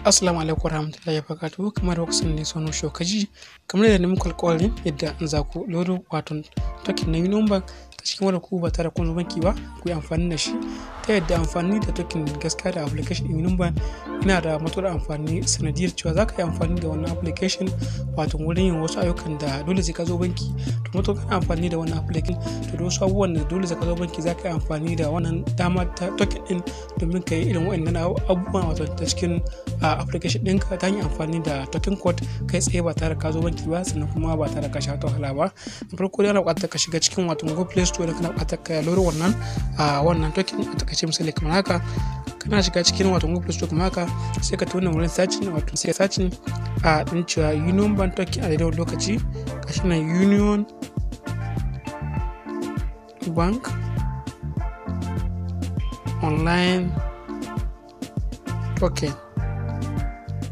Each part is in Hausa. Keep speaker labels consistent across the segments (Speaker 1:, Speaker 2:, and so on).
Speaker 1: Assalamu alaikum warahmatullahi wabarakatuh. Kamar kuka sani ne sunan Shokaji. Kamar yadda na muku alƙawarin yadda za ku lodo wato token na Union Bank ta cikin wayar ku ba tare da kun zo banki ba, ku yi amfani da shi. Ta yadda amfani da token gaskiya da application ɗin Union Bank yana da matuƙar amfani, sanadiyar cewa za ka yi amfani da wannan application wato wurin yin wasu ayyukan da dole sai ka zo banki. To matuƙar kana amfani da wannan application, to da wasu abubuwan da dole sai ka zo banki, za ka yi amfani da wannan dama ta token ɗin domin ka yi irin waɗannan abubuwan wato ta cikin application ɗinka ta hanyar amfani da token code kai tsaye ba tare ka zo banki ba, sannan kuma ba tare ka sha wata wahala ba. Da farko dai ana buƙatar ka shiga cikin wato Google Play Store idan kana buƙatar ka load wannan token. A takaice, misali kamar haka, kana shiga cikin wato Google Play Store kamar haka, sai ka tona wurin searching, wato sai searching a ɗin cewa Union Bank token. A daidai lokaci gashi nan, Union Bank online token.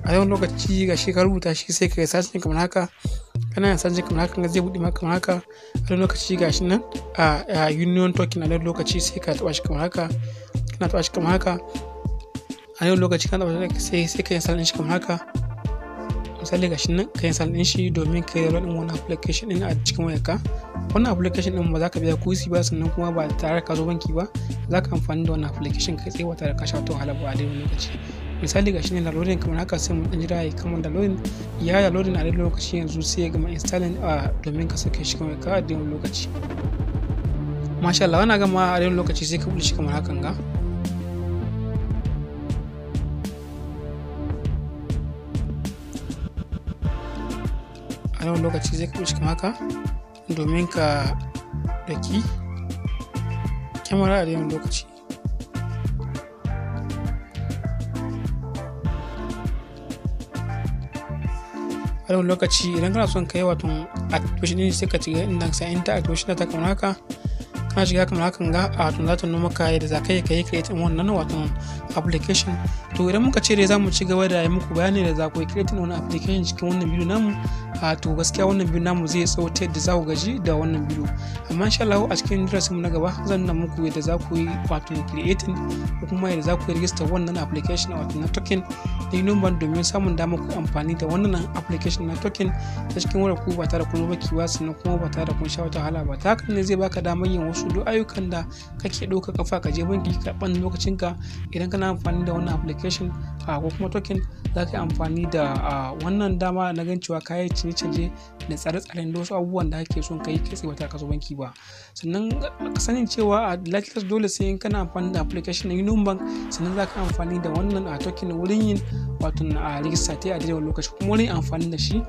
Speaker 1: A yawan lokaci ga shi ka rubuta shi, sai ka yi searching kamar haka. Kana yin searching kamar haka, zai buɗe maka kamar haka. A lokaci ga shi nan a Union token. A lokaci sai ka taɓa shi kamar haka. Kana taɓa shi kamar haka, a yau lokaci kana taɓa shi, sai ka yi install ɗin shi kamar haka. Misali ga shi nan, ka yi install ɗin shi domin ka yi download wannan application ɗin a cikin wayarka. Wannan application ɗin ba za ka biya kusi ba, sannan kuma ba tare da ka zo banki ba za ka amfani da wannan application kai tsaye ba tare da ka sha wata wahala ba. A daidai lokaci, misali ga shi ne loading kamar haka, sai mu dan jira ya kammala loading. Ya da loading a daidai lokaci yanzu, sai ya gama installing a domin ka sake shi kamar ka a daidai lokaci. Masha Allah, wannan gama a daidai lokaci, sai ka buɗe shi kamar hakan ga. A yawan lokaci sai ka buɗe shi kamar haka domin ka ɗauki kyamara a daidai lokaci. A yawan lokaci idan kana son ka yi wato activation ɗin, sai ka shiga inda sa enter activation data kamar haka. Kana shiga kamar hakan ga, a wato za ta nuna maka yadda za ka yi ka yi creating wannan wato application. To idan muka ce dai za mu ci gaba da yi muku bayani da za ku yi creating wannan application cikin wannan bidiyo namu, a to gaskiya wannan bidiyo namu zai tsawo ta yadda za ku gaji da wannan bidiyo. Amma insha Allah a cikin darasin mu na gaba zan nuna muku yadda za ku yi wato creating ko kuma yadda za ku yi register wannan application wato na token na Union Bank, domin samun damar ku amfani da wannan application na token ta cikin wayar ku ba tare da kun zo banki ba, sannan kuma ba tare da kun sha wata wahala ba. Ta hakan ne zai baka damar yin wasu duk ayyukan da kake ɗauka kafa ka je banki ka ɓan lokacinka. Idan kana amfani da wannan application ko kuma token, za ka yi amfani da wannan dama na gan cewa ka yi canje-canje da tsare-tsaren da wasu abubuwan da kake son ka yi kai tsaye ba tare ka zo banki ba. Sannan ka sanin cewa a latilas dole sai in kana amfani da application na Union Bank, sannan za ka amfani da wannan a token wurin yin wato a register ta a daidai wani lokaci, kuma wurin amfani da shi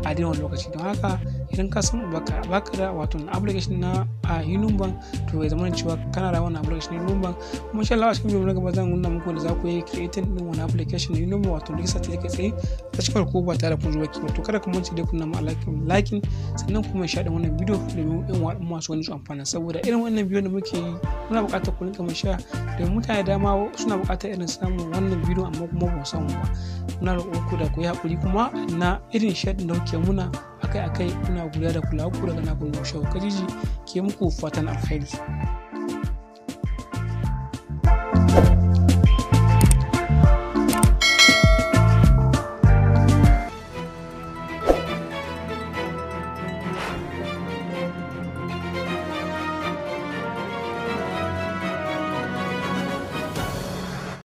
Speaker 1: a daidai wani lokaci. Don haka idan ka san baka da wato application na a Union Bank, to ya zama cewa kana da wannan application na Union Bank. Kuma insha Allah a cikin bidiyo na gaba zan nuna muku da za ku yi creating din wannan application na Union Bank, wato register ta kai tsaye ta cikin ku ba tare da kun zo banki ba. To kada ku mance dai kunna mu liking, sannan kuma share wannan bidiyo domin yan uwa masu wani su amfana, saboda irin wannan bidiyo da muke yi muna buƙatar ku rinka mun share, domin mutane dama suna buƙatar irin samun wannan bidiyo amma kuma ba samu ba. Muna roƙon ku da ku yi haƙuri kuma na irin share da kuke muna akai-akai. Muna godiya da kulawa ku daga naku Shehu Kajiji ke muku fatan alkhairi.